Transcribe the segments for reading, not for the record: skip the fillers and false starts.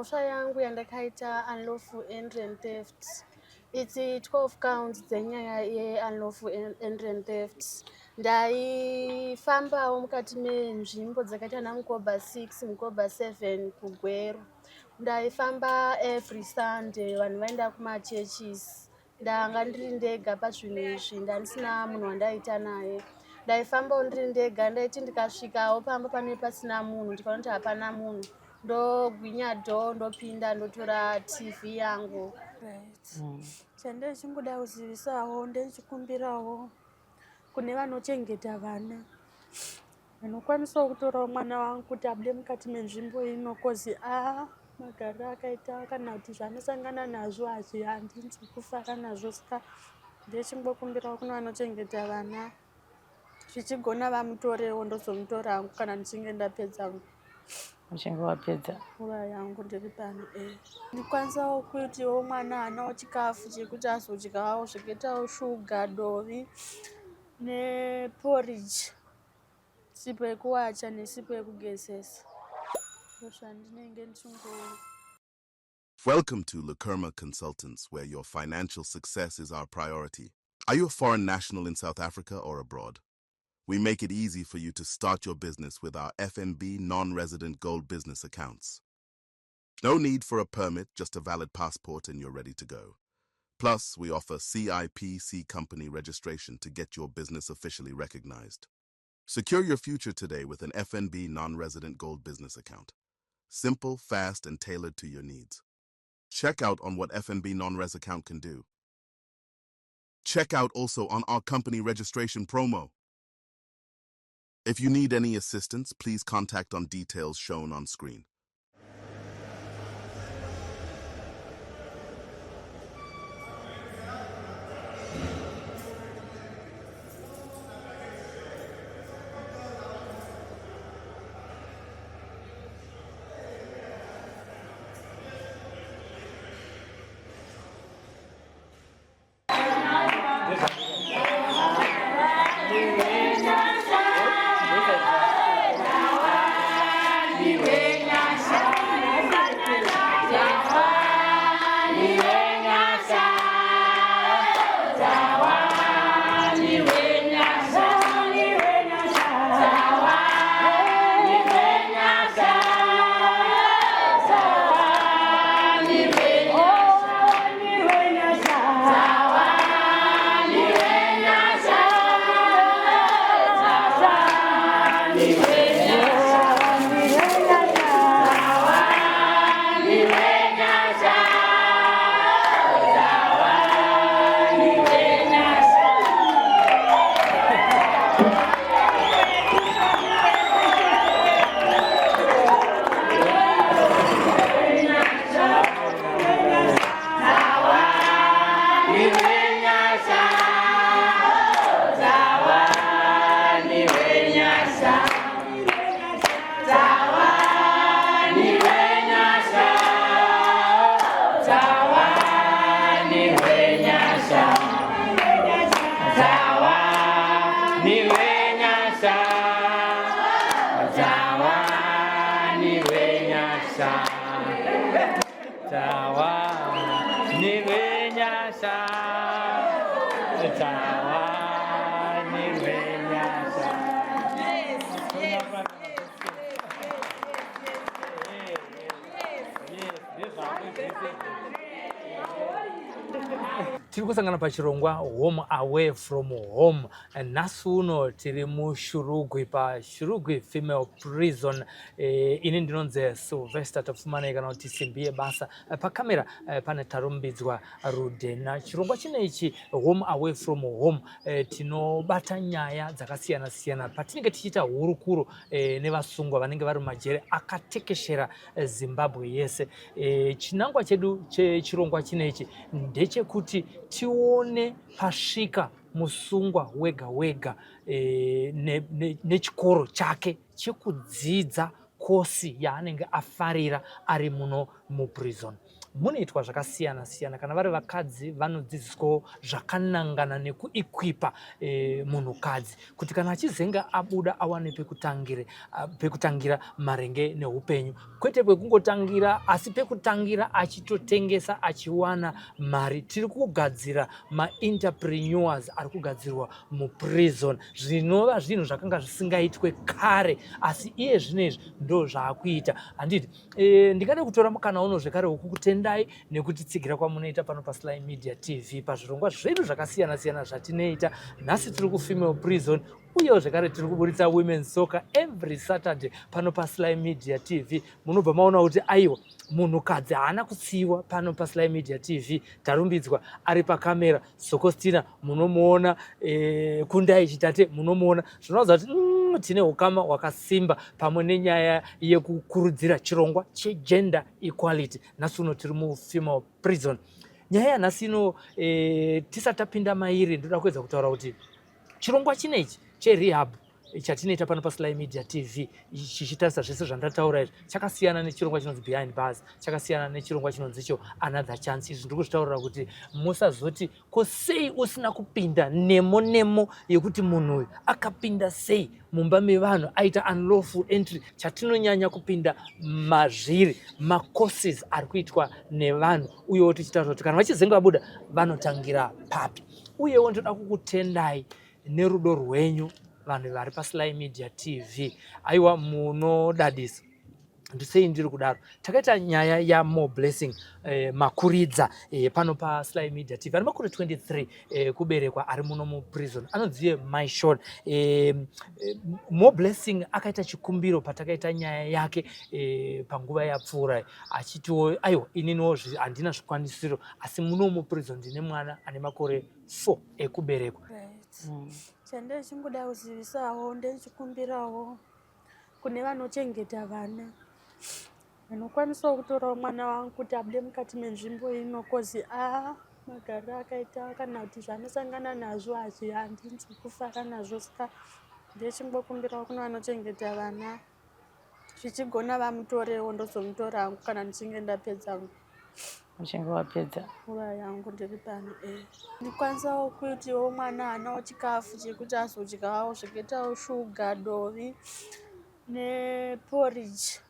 Mhosva yangu yandakaita unlawful entry and theft. It's 12 counts dzenyaya ye-unlawful entry and theft. Ndaifambawo mukati menzvimbo dzakaita naMukoba 6, Mukoba 7 kuGweru. Ndaifamba every Sunday vanhu vaenda kumachurches. Ndanga ndiri ndega pazvinhu izvi, ndandisina munhu wandaiita naye. Ndaifambawo ndiri ndega, ndaiti ndikasvikawo pamba pane pasina munhu, ndikaona kuti hapana munhu, ndogwinya door ndopinda ndotora TV yangu. Right. Chandichingoda kuzivisawo ndechikumbirawo kune vanochengeta vana vanokwanisawo kutorawo mwana wangu kuti abude mukati menzvimbo ino kozi a magariro akaita kana kuti zvaanosangana nazvo hazvi handinzwi kufara nazvo saka ndechingokumbirawo kune vanochengeta vana zvichigona vamutorewo ndozomutora hangu kana ndichinge ndapedza uchinge wapedza nguva yangu ndiri pano e ndikwanisawo kuitiwo mwana haanawo chikafu chekuti azodyawo zvakaitawo shuga dovi neporridge sipo yekuwacha nesipo yekugezesa ndozvandinenge ndichingo Welcome to Lakerma Consultants, where your financial success is our priority. Are you a foreign national in South Africa or abroad? We make it easy for you to start your business with our FNB non-resident gold business accounts. No need for a permit, just a valid passport and you're ready to go. Plus, we offer CIPC company registration to get your business officially recognized. Secure your future today with an FNB non-resident gold business account. Simple, fast, and tailored to your needs. Check out on what FNB non-res account can do. Check out also on our company registration promo. If you need any assistance, please contact on details shown on screen. Tiri kusangana pachirongwa Home Away From Home. Nhasi uno tiri muShurugwi paShurugwi Female Prison. E, ini ndinonzi Sylvester Tapfumanei kana kuti Simbi yebasa. Pakamera e, pane Tarumbidzwa Rudena. Chirongwa chino ichi Home Away From Home e, tinobata nyaya dzakasiyana siyana patinenge tichiita hurukuro e, nevasungwa vanenge vari mumajere akatekeshera Zimbabwe yese. E, chinangwa chedu chechirongwa chinechi ndechekuti tione pasvika musungwa wega wega e, nechikoro ne, ne chekudzidza. kosi yaanenge afarira ari muno muprison. Munoitwa zvakasiyana siyana. Kana vari vakadzi vanodzidziswawo zvakanangana nekuikwipa munhukadzi kuti kana achizenge abuda awane pekutangira maringe neupenyu, kwete pekungotangira, asi pekutangira achitotengesa achiwana mari. Tiri kugadzira maentrepreneurs ari kugadzirwa muprison, zvinova zvinhu zvakanga zvisingaitwe kare, asi iye zvino izvi ndo zvaakuita, handiti? Ndingade kutora mukana uno zvekare wekukutendai nekutitsigira kwamunoita pano paSly Media TV pazvirongwa zvedu zvakasiyana siyana zvatinoita. Nhasi tiri kufemale prison, uyewo zvekare tiri kuburitsa women's soccer every Saturday pano paSly Media TV. Munobva maona kuti aiwa, munhukadzi haana kutsiwa pano paSly Media TV. Tarumbidzwa ari pakamera, Sokostina munomuona, Kundai Chitate munomuona. Zvinoratidza kuti tine ukama hwakasimba pamwe nenyaya yekukurudzira chirongwa chegender equality. Nhasi uno tiri mufemale prison. Nyaya yanhasi ino, tisati tapinda mairi, ndoda kuedza kutaura kuti chirongwa chinechi cherehab chatinoita pano paSly Media TV, chichitarisa zvese zvandataura izvi, chakasiyana nechirongwa chinonzi Behind Bars, chakasiyana nechirongwa chinonzi icho Another Chance. Izvi ndiri kuzvitaurira kuti musazoti, "Ko sei usina kupinda nemo nemo yekuti munhu uyu akapinda sei mumba mevanhu, aita unlawful entry?" Chatinonyanya kupinda mazviri macourses ari kuitwa nevanhu, uyewo tichitaura kuti kana vachizenge vabuda vanotangira papi. Uyewo ndoda kukutendai nerudo rwenyu, vanhu vari paSly Media TV. Aiwa, munodadisa. Ndisei ndiri kudaro? Takaita nyaya yaMore Blessing Makuridza pano paSly Media TV, ane makore 23 kuberekwa, ari muno muprison, anonziye Maishon. More Blessing akaita chikumbiro patakaita nyaya yake panguva yapfuura, achitiwo, "Aiwa, ininiwo handina zvikwanisiro, asi muno muprison ndine mwana ane makore 4 ekuberekwa." Chandechingoda kuzivisawo, ndechikumbirawo kune vanochengeta vana vanokwanisawo kutorawo mwana wangu kuti abude mukati menzvimbo ino, 'cause a magariro akaita kana kuti zvaanosangana nazvo hazvi handinzwi kufara nazvo. Saka ndechingokumbirawo kune vanochengeta vana, zvichigona vamutorewo, ndozomutora hangu kana ndichinge ndapedza Uchinge wapedza nguva yangu ndiri pano. Ndikwanisawo kuitiwo mwana haanawo chikafu chekuti azodyawo, zvakaitawo shuga, dovi neporridge,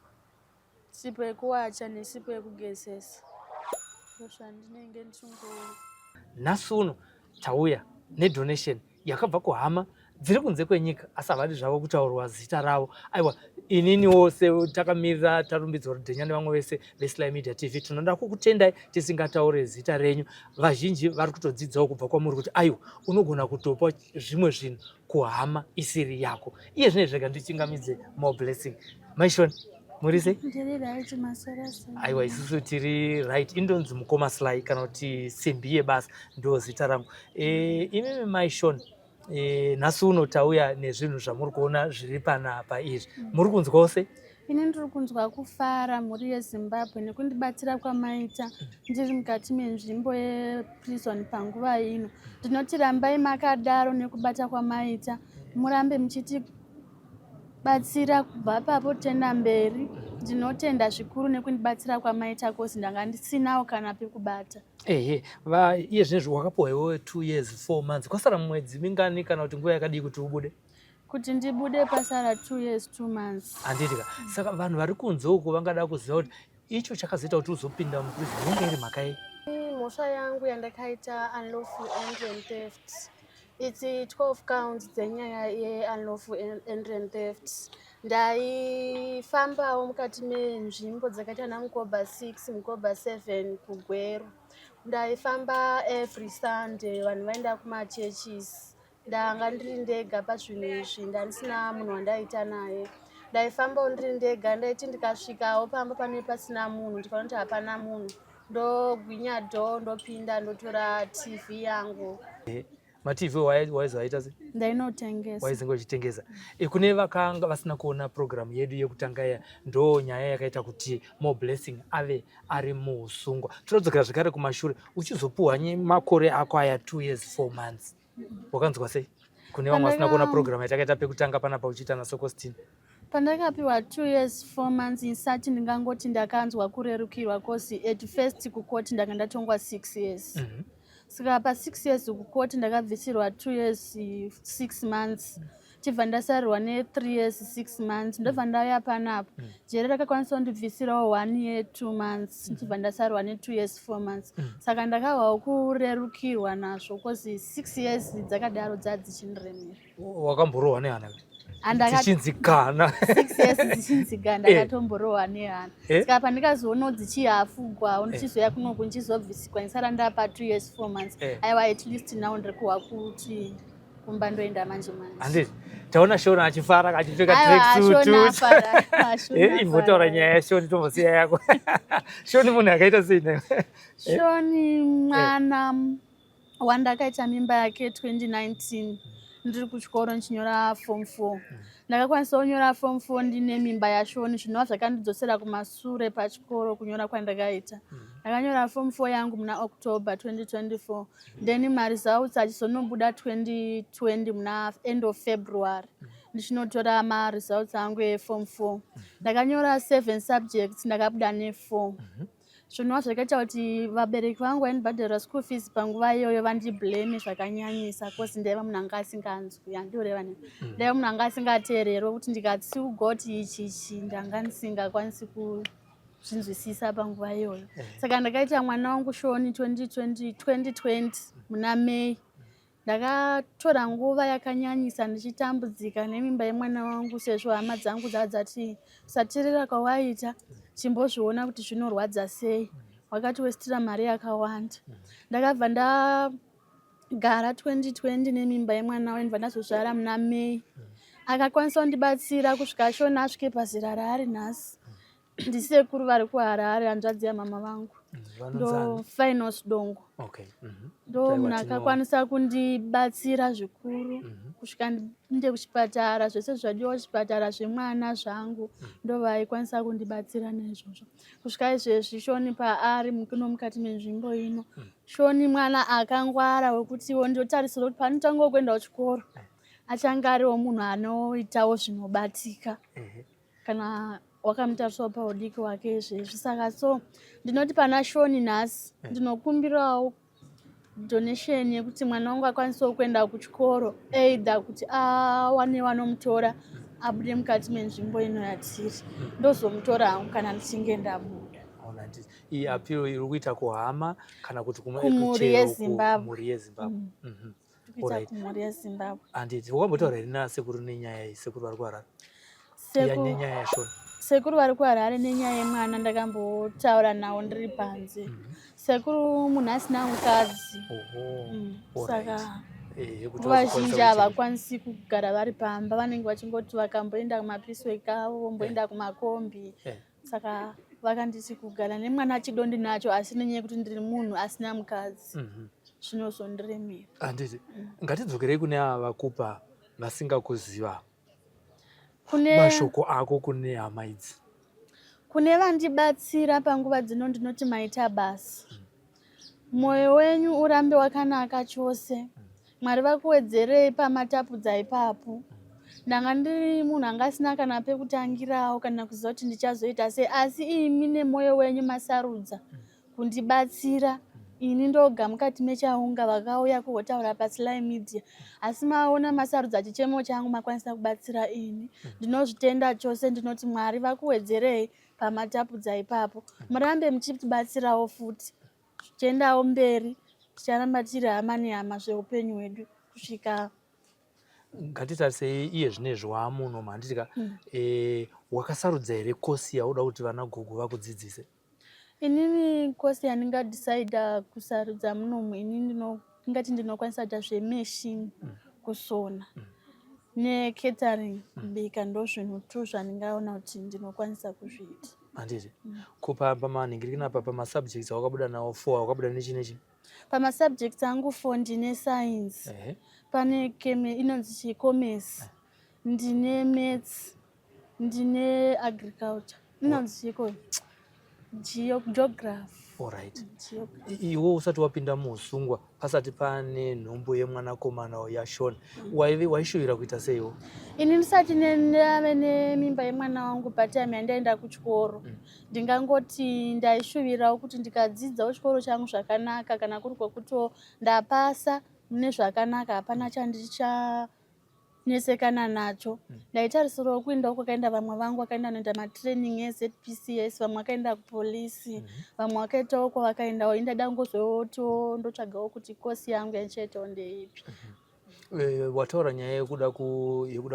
sipo yekuwacha nesipo yekugezesa, ndozvandinenge ndichingo Nhasi uno tauya nedonation yakabva kuhama dziri kunze kwenyika, asi havadi zvavo kutaurwa zita ravo. Aiwa, ininiwo takamirira Tarumbidzwa Rudhenya nevamwe vese veSly Media TV, tinoda kukutendai tisingataure zita renyu. Vazhinji vari kutodzidzawo kubva kwamuri kuti aiwa, unogona kutopa zvimwe zvinhu kuhama isiri yako. Iye zvine zvega ndichingamidze More Blessing. Maishoni, muri sei? Ndiri right, masera sei? Aiwa, isusu tiri right. Indonzi Mukoma Sly kana kuti Simbi Yebasa, ndo zita rangu. Imimi Maishon, nhasi uno tauya nezvinhu zvamuri kuona zviri panapa izvi. Muri kunzwawo sei? Ini ndiri kunzwa kufara, mhuri yeZimbabwe, nekundibatsira kwamaita ndiri mukati menzvimbo yeprison panguva ino. Ndinoti rambai makadaro nekubata kwamaita, murambe muchitibatsira kubva papo tenda mberi. Ndinotenda zvikuru nekundibatsira kwamaita, 'cause ndanga ndisinawo kana pekubata. Ehe, iye zvinezvi wakapiwa iwewe 2 years 4 months. Kwasara mwedzi mingani kana kuti nguva yakadii kuti ubude? Kuti ndibude pasara 2 years 2 months. Handitika? Saka vanhu vari kunze uko vangada kuziva kuti icho chakazoita kuti uzopinda muprison inenge iri mhaka yei? Mhosva yangu yandakaita, unlawful entry and theft. It's 12 counts dzenyaya yeunlawful entry and theft. Ndaifambawo mukati menzvimbo dzakaita naMkoba 6, Mkoba 7 kuGweru. Ndaifamba every Sunday, vanhu vaenda kumachurches. Ndanga ndiri ndega pazvinhu izvi, ndandisina munhu wandaita naye. Ndaifambawo ndiri ndega. Ndaiti ndikasvikawo pamba pane pasina munhu, ndikaona kuti hapana munhu, ndogwinya door, ndopinda, ndotora TV yangu. MaTV waizoaita sei? Ndainotengesa. Waizenge uchitengesa. Kune vakanga vasina kuona programu yedu yekutanga iya, ndo nyaya yakaita kuti More Blessing ave ari muusungwa. Tinodzokera zvekare kumashure, uchizopuhwa makore ako aya 2 years 4 months, wakanzwa sei? Kune vamwe vasina kuona programu yatakaita pekutanga panapa uchiita naSokostin. Pandakapiwa 2 years 4 months insati, ndingangoti ndakanzwa kurerukirwa, cause at first kukoti ndanga ndatongwa 6 years. Saka pa6 years kukoti ndakabvisirwa 2 years 6 months, chibva ndasarirwa ne3 years 6 months. Ndobva ndauya panapa, jere rakakwanisa kundibvisirawo 1 year 2 months, ndibva ndasarirwa ne2 years 4 months. Saka ndakahwawo kurerukirwa nazvo, cause 6 years dzakadaro dzadzichindiremera. Wakamborohwa nehana dzichinzikana? 6 years dzichinzika, ndakatomborohwa nehana. Saka pandikazoonawo dzichihafugwawo, ndichizoya kunoku, ndichizobvisikwa, ndisara ndapa 2 years 4 months. Aiwa, at least now ndiri kuhwa kuti kumba ndoenda manje manje. Handiti taona Shona achifara achipfeka Aiwa, tracksuit? Shona afara, Shona Imbotaura afara. nyaya yaShoni, tombosiya yako. Shoni munhu akaita sei naye? Shoni mwana wandakaita mimba yake 2019 ndiri kuchikoro ndichinyora form 4. Ndakakwanisa kunyora form 4 ndine mimba yaShoni, zvinova zvakandidzosera kumasure pachikoro kunyora kwandakaita. Ndakanyora form 4 yangu muna October 2024, then maresults achizonobuda 2020 muna end of February. Ndichinotora maresults angu eform 4, ndakanyora 7 subjects, ndakabuda ne4, zvinova zvakaita kuti vabereki vangu vaindibhadharira school fees panguva iyoyo vandiblame zvakanyanyisa, cause ndaiva munhu anga asinganzwi, handiureva ne ndaiva munhu anga asingateererwe, kuti ndikatsiugwa kuti ichi ichi, ndanga ndisingakwanisi kuzvinzwisisa panguva iyoyo. Saka ndakaita mwana wangu Shoni 2020 2020 muna May. Ndakatora nguva yakanyanyisa ndichitambudzika nemimba yemwana wangu, sezvo hama dzangu dzadzati, "Kusateerera kwawaita, chimbozviona kuti zvinorwadza sei, wakatiwestira mari yakawanda." Ndakabva ndagara 2020 nemimba yemwana wayo, ndibva ndazozvara muna May. Akakwanisa kundibatsira kusvika Shona asvike pazera raari nhasi ndisekuru vari kuHarare, hanzvadzi yamama vangu. Ndo Vanonzani? Finos Dongo. Ndo Taiwa munhu akakwanisa kundibatsira zvikuru kusvika ndinde kuchipatara, zvese zvadiwa kuchipatara zvemwana zvangu, ndo vaikwanisa kundibatsira naizvozvo kusvika izvezvi Shoni paari muno mukati menzvimbo ino. Shoni mwana akangwara, wekutiwo ndotarisira kuti panotangawo kuenda kuchikoro achange ariwo munhu anoitawo zvinobatika kana wakamutarisawo paudiki hwake izvezvi. Saka so ndinoti pana Shoni nhasi ndinokumbirawo donation yekuti mwana wangu akwanisewo kuenda kuchikoro, either kuti awane vanomutora abude mukati menzvimbo ino yatiri, ndozomutora hangu kana ndichinge ndabuda. Ona, iyi appeal iri kuita kuhama kana kuti Kumhuri chero yeZimbabwe. Kumhuri yeZimbabwe. Kuita kumhuri yeZimbabwe. Handiti wakambotaura here nasekuru nenyaya iyi, sekuru vari kuHarare? Nenyaya yaShona. Sekuru vari kuHarare, nenyaya yemwana ndakambotaura navo ndiri panze. Sekuru munhu asina mukadzi. Saka Kuti nguva vazokwanisa zhinji kuchengeta. Havakwanisi kugara vari pamba, vanenge vachingoti vakamboenda kumapiece avo, vomboenda kumakombi. Saka vakanditi kugara nemwana chido ndinacho, asi nenyaya yekuti ndiri munhu asina mukadzi zvinozondiremera. Handiti ngatidzokerei kune ava vakupa vasingakuziva. Kune Mashoko ako kune hama idzi? Kune vandibatsira panguva dzino, ndinoti maita basa, mwoyo wenyu urambe wakanaka chose, Mwari vakuwedzerei pamatapudza ipapo. Ndanga ndiri munhu anga asina kana pekutangirawo kana kuziva kuti ndichazoita sei, asi imi nemwoyo wenyu masarudza kundibatsira ini ndoga mukati mechaunga vakauya kugotaura paSly Media, asi maona masarudza chichemo changu, makwanisa kubatsira ini. Ndinozvitenda chose, ndinoti Mwari vakuwedzerei pamatapudza ipapo, murambe muchitibatsirawo futi, tichiendawo mberi, ticharamba tiri hama nehama zveupenyu hwedu kusvika. Ngatitarisei iye zvinezvi waamuno, handiti ka? Wakasarudza here kosi yauda kuti vana gogo vakudzidzise? Inini kosi yandingadhisaidha kusarudza munomu, ini ndingati ndinokwanisa kuita zvemachine, kusona necatering, kubika, ndo zvinhu tu zvandingaona kuti ndinokwanisa kuzviita. Handiti kupa pamanhingirikina apa, pamasubjects awakabuda nawo four, wakabuda nechi nechi? Pamasubjects angu four, ndine science, pane keme inonzi chicommerce, ndine maths, ndine agriculture inonzi chiko. Geography. Alright. Iwe usati wapinda muusungwa pasati pane nhumbu yemwanakomana yaShon, waive waishuvira kuita seiwo? Ini ndisati ndave nemimba yemwana wangu, patime yandaenda kuchikoro, ndingangoti ndaishuvirawo kuti ndikadzidzawo chikoro changu zvakanaka, kana kuri kwekuti ndapasa mune zvakanaka, hapana chandichanetsekana nacho. Ndaitarisirawo kuendawo kwakaenda vamwe vangu vakaenda noita matraining eZPCS, vamwe vakaenda kupolisi, vamwe vakaitawo kwavakaendawo. Indada kungozotiwo ndotsvagawo kuti kosi yangu yandichaitawo ndeipi. Wataura nyaya yekuda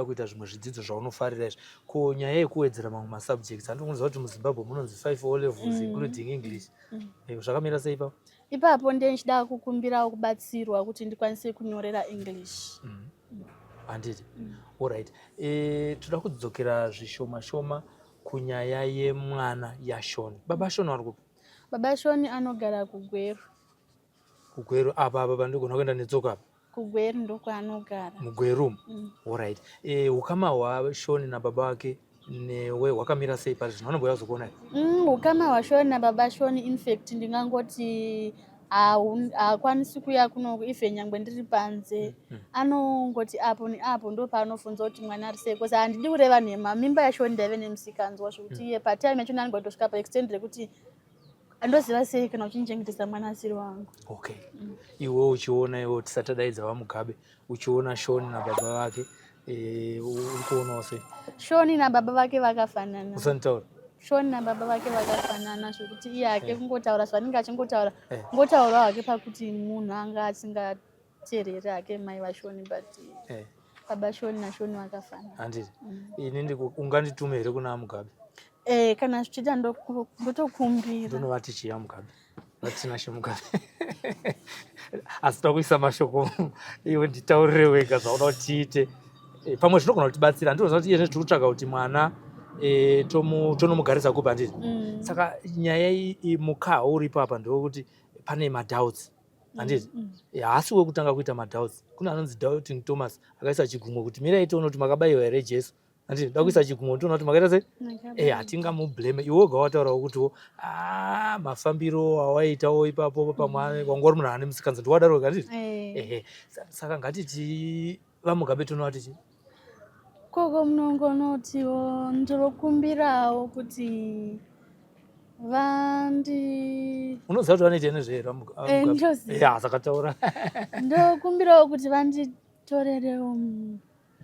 kuita zvimwe zvidzidzo zvaunofarira izvi. Ko nyaya yekuwedzera mamwe masubjects, handikuziva kuti muZimbabwe munonzi 5 O levels, including English. Zvakamira sei ipapo? Ipapo ndichida kukumbirawo kubatsirwa kuti ndikwanise kunyorera English. Handiti? Alright, toda kudzokera zvishoma shoma kunyaya yemwana yaShoni. Baba Shoni vari kupi? Baba Shoni anogara kuGweru. KuGweru apa pandigona kuenda netsoka apa? KuGweru ndokwaanogara. MuGweru. Alright, ukama hwaShoni nababa vake newe hwakamira sei pari zvino? Vanomboya kuzokuona here? Ukama hwaShoni nababa Shoni, infact ndingangoti haakwanisi kuuya kunoku, even nyangwe ndiri panze. Anongoti apo neapo ndo paanofunza kuti mwana ari sei, because handidi kureva nhema, mimba yaShoni ndaive nemusikanzwa zvokuti iye patime yacho anogona kutosvika paextent rekuti andoziva sei kana uchindichengetesa mwana asiri wangu. Okay, iwe uchiona, iwe tisati tadaidza vaMugabe, uchiona Shoni nababa vake, uri kuonawo sei? Shoni nababa vake vakafanana. Usanditaura. Shoni nababa vake vakafanana zvokuti iye hake kungotaura zvaanenge achingotaura, kungotaurawo hake pakuti munhu anga asingateereri hake mai vaShoni, but baba Shoni naShoni vakafanana. Handiti? Ini unganditume here kuna Mugabe? Kana zvichiita, ndotokumbira. Ndonovati chiya Mugabe, vaTinashe Mugabe, asi toda kuisa mashoko, iwe nditaurire wega zvauda kuti tiite. Pamwe zvinogona kutibatsira. Ndinoziva kuti iye tiri kutsvaga kuti mwana tonomugarisa kupi, handiti? Saka nyaya mukaha uripo apa ndewekuti pane madoubts, handiti? Haasi wekutanga kuita madoubts. Kune anonzi Doubting Thomas akaisa chigumwe kuti mirai tione kuti makabayiwa here Jesu, handiti? Da kuisa chigumwe tiona kuti makaita sei. Hatingamublame. Iwe woga wataurawo kutiwo mafambiro awaitawo ipapo pamwe wanga uri munhu ane musikanzi, ndiwadaro, handiti? Ehe, saka ngatiti vaMugabe tonovati chii? Koko munongonotiwo ndinokumbirawo kuti vandi Unoziva kuti vanoita nezve? Ndoziva. Ya, saka taura. Ndokumbirawo kuti vanditorerewo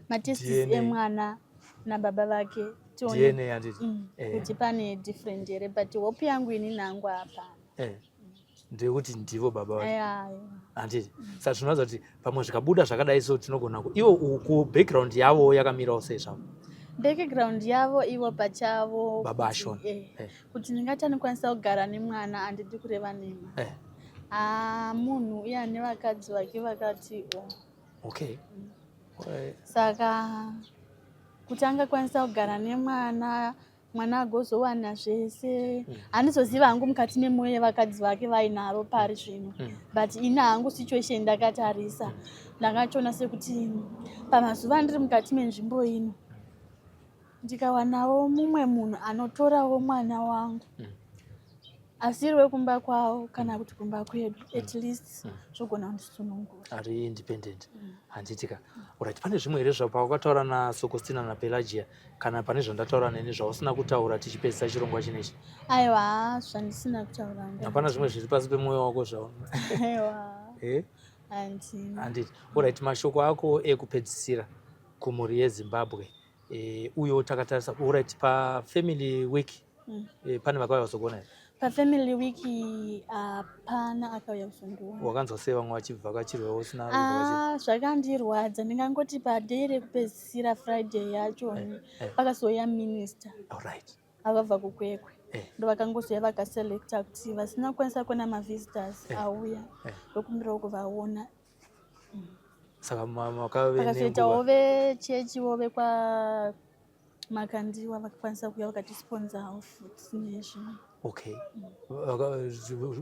matests DNA. Emwana nababa vake, tione DNA, handiti? Kuti pane different here, but hope yangu ini nangu hapana. Ndeyekuti ndivo baba vake. Aya. Handiti? Saka zvinoratidza kuti pamwe zvikabuda zvakadai so tinogona ivo ku background yavo yakamirawo sei zvavo? Background yavo ivo pachavo Baba Ashon. Kuti ndingati anokwanisa kugara nemwana, handidi kureva nhema. Ah, munhu uye ane vakadzi vake vakati o. Saka kuti angakwanisa kugara nemwana, mwana agozowana zvese, handizoziva hangu mukati memwoyo yevakadzi vake vainaro pari zvino. But ini hangu situation ndakatarisa, ndakatoona sekuti pamazuva andiri mukati menzvimbo ino, ndikawanawo mumwe munhu anotorawo mwana wangu asiri wekumba kwavo kana kuti kumba kwedu, at least zvogona kundisunungura. Ari independent, handitika? Alright, pane zvimwe here zvapawakataura naSokostina naPelagia, kana pane zvandataura neni zvausina kutaura tichipedzisa chirongwa chinechi? Aiwa, zvandisina kutaura hangu. Hapana zvimwe zviri pasi pemwoyo wako zvao? Aiwa. Eh? Handina. Handiti? Alright, mashoko ako ekupedzisira kumhuri yeZimbabwe, uyo takatarisa, alright, pafamily week, pane vakauya kuzokuona here? Pafamily week hapana akauya kuzondiona. Wakanzwa sei vamwe vachibvakachirwa usina? Ah, zvakandirwadza. Ndingangoti paday rekupedzisira, Friday yacho, pakazouya minister akabva kuKwekwe. Ndo vakangozoya vakaselecta kuti vasina kukwanisa kuona mavisitors auya, ndokumbirawo kuvaona. Saka makave Vakazoitawo nenguva vechechiwo vekwa Makandiwa vakakwanisa kuuya vakatisponzawo futi nezvimwe. Okay,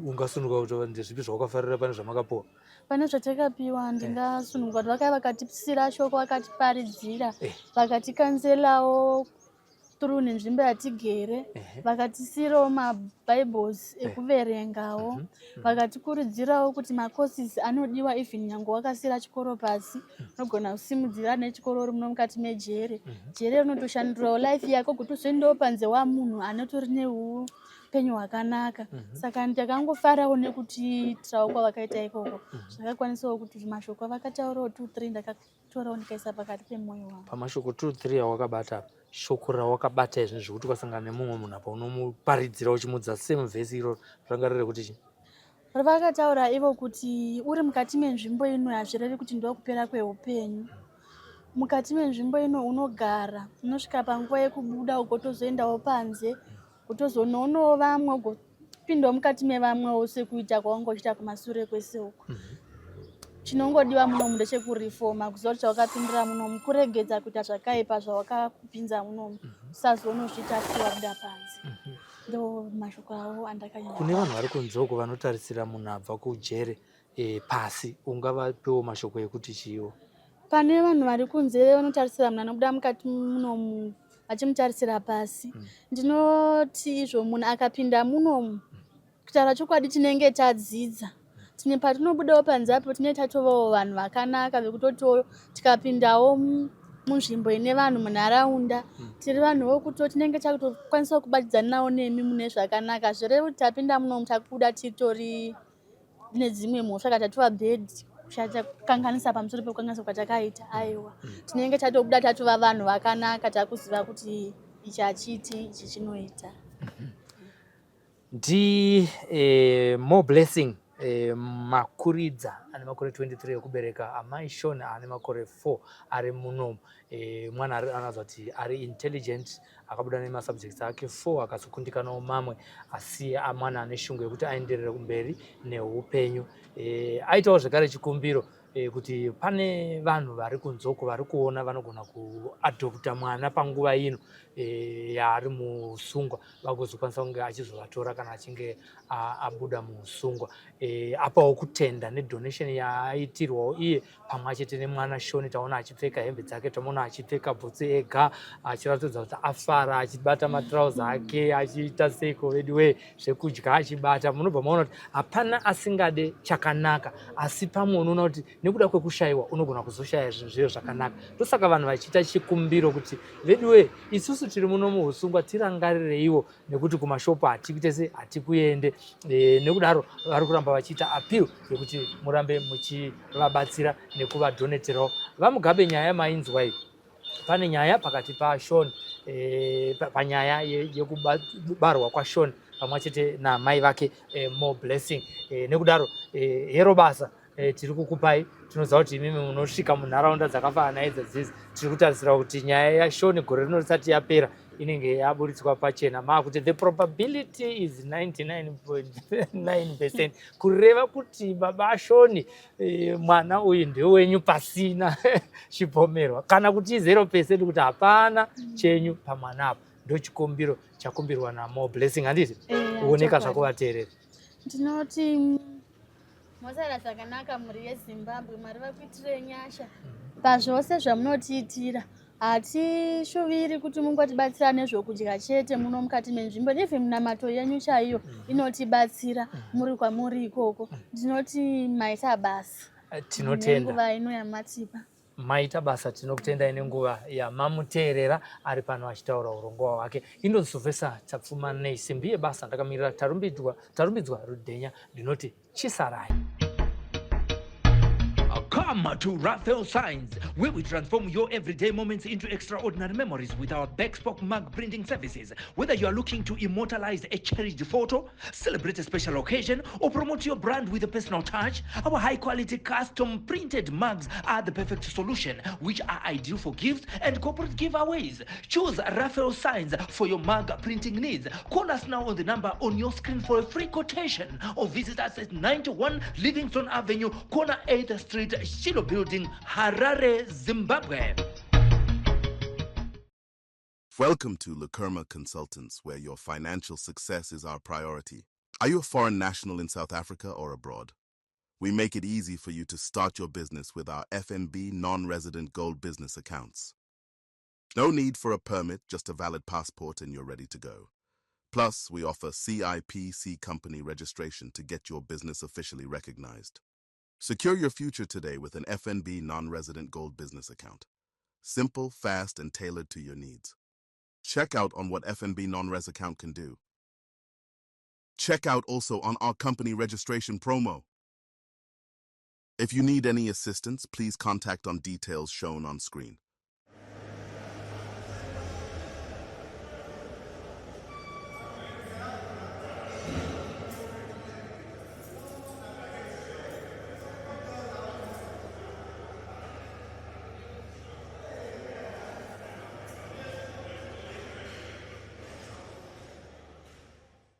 ungasununguka kuti ndezvipi zvawakafarira pane zvamakapuwa? Pane zvatakapiwa, ndingasununguka kuti vakauya vakatisira shoko, vakatiparidzira, vakatikanzelawo. Through nenzvimbo yatigere, vakatisiyirawo maBibles ekuverengawo. Vakatikurudzirawo kuti macourses anodiwa, even nyange wakasiyira chikoro pasi, unogona kusimudzira nechikoro uri muno mukati mejere. Jere rinotoshandurawo life yako kuti uzoendawo panze wamunhu anotori neupenyu hwakanaka. Saka ndakangofarawo nekutiitirawo kwavakaita ikoko. Zvakakwanisawo kuti mashoko avakataurawo 2 3 ndakatorawo, ndikaisa pakati pemwoyo wangu. Pamashoko 2 3 awakabata apa, shoko rawakabata izvi zvekuti ukasangana nemumwe munhu apa unomuparidzira uchimudza same vhesi iroro, ranga riri kuti chii? Vakataura ivo kuti uri mukati menzvimbo ino hazvirevi kuti ndokupera kweupenyu. Mukati menzvimbo ino unogara, unosvika panguva yekubuda, ugotozoendawo panze, utozonoonawo vamwe, ugopindawo mukati mevamwewo sekuita kwaunga uchiita kumasure kwese uko. Chinongodiwa munomu ndechekureforma, kuziva kuti chawakapindira munomu kuregedza kuita zvakaipa zvawakapinza munomu, usazonozviita futi wabuda panze. Ndo mashoko avo andakanyanya. Kune vanhu vari kunze uko vanotarisira munhu abva kujere pasi, ungavapewo mashoko ekuti chiiwo? Pane vanhu vari kunze vanotarisira munhu anobuda mukati munomu vachimutarisira pasi, ndinoti izvo munhu akapinda munomu, kutaura chokwadi, tinenge tadzidza. Tine patinobudawo panze apo tinenge tatovawo vanhu vakanaka vekutotiwo tikapindawo munzvimbo ine vanhu munharaunda, tiri vanhu vokuto tinenge takutokwanisa kubatidzanawo nemi mune zvakanaka. Zvireva kuti tapinda munomu, takubuda titori nedzimwe mhosva kana tatova bad, kushata, kukanganisa pamusoro pekukanganisa kwatakaita. Aiwa, tinenge tatobuda tatova vanhu vakanaka, takuziva kuti ichi hachiiti, ichi chinoita. Ndi More Blessing Makuridza, ane makore 23 ekubereka, amai Shon ane makore 4 ari munomu. Mwana anoratidza kuti ari intelligent, akabuda nemasubjects ake 4, akazokundikanawo mamwe, asi mwana ane shungu yekuti aenderere kumberi neupenyu. Aitawo zvekare chikumbiro kuti pane vanhu vari kunzoko vari kuona vanogona kuadopta mwana panguva ino yaari musungwa, vagozokwanisa kunge achizovatora kana achinge abuda muusungwa. Apawo kutenda nedonation yaaitirwawo iye pamwe chete nemwana Shoni. Taona achipfeka hembe dzake, tamuona achipfeka bhutsu ega, achiratidza kuti afara, achibata matrauza ake, achiita seiko veduwe, zvekudya achibata. Munobva maona kuti hapana asingade chakanaka, asi pamwe unoona kuti nekuda kwekushayiwa unogona kuzoshaya zvinhu zviyo zvakanaka. Ndosaka vanhu vachiita chikumbiro kuti veduwe, isusu tiri muno muusungwa, tirangarireiwo nekuti kumashopu hatikuite se hatikuende. Nekudaro vari kuramba vachiita appeal yekuti murambe muchivabatsira nekuvadonaterawo. VaMugabe, nyaya mainzwa iyi, pane nyaya pakati paShon, panyaya yekubarwa kwaShon pamwe chete namai vake More Blessing. Nekudaro hero basa tiri kukupai. Tinoziva kuti imimi munosvika munharaunda dzakafanana idzadzidzi. Tiri kutarisira kuti nyaya yaShon gore rino risati yapera inenge yaburitswa pachena, maakuti the probability is 99.9%, kureva kuti baba Shoni, mwana uyu ndewenyu pasina chipomerwa, kana kuti 0% kuti hapana chenyu pamwana apa. Ndochikumbiro chakumbirwa naMore Blessing, handiti? Uoneka zvakuvateerera. Ndinoti mosara zvakanaka, mhuri yeZimbabwe. Mwari vakuitirei nyasha pazvose zvamunotiitira. Hatishuviri kuti mungotibatsira nezvokudya chete muno mukati menzvimbo, even munamato yenyu chaiyo inotibatsira muri kwamuri ikoko. Ndinoti maita basa. Tinotenda. Nenguva ino yamatipa. Maita basa, tinokutendai nenguva yamamuteerera ari pano achitaura urongwa hwake. Inonzi Sylvester Tapfuma nesimbi yebasa, ndakamirira Tarumbidzwa Rudhenya, ndinoti chisarai. Come to Raphael Signs, where we transform your everyday moments into extraordinary memories with our bespoke mug printing services. Whether you are looking to immortalize a cherished photo, celebrate a special occasion, or promote your brand with a personal touch, our high quality custom printed mugs are the perfect solution, which are ideal for gifts and corporate giveaways. Choose Raphael Signs for your mug printing needs. Call us now on the number on your screen for a free quotation or visit us at 91 Livingston Avenue, corner 8th Street, Shiloh Building, Harare, Zimbabwe. Welcome to Lakerma Consultants, where your financial success is our priority. Are you a foreign national in South Africa or abroad? We make it easy for you to start your business with our FNB non-resident gold business accounts. No need for a permit, just a valid passport and you're ready to go. Plus, we offer CIPC company registration to get your business officially recognized. Secure your future today with an FNB non-resident gold business account. Simple, fast, and tailored to your needs. Check out on what FNB non-res account can do. Check out also on our company registration promo. If you need any assistance, please contact on details shown on screen.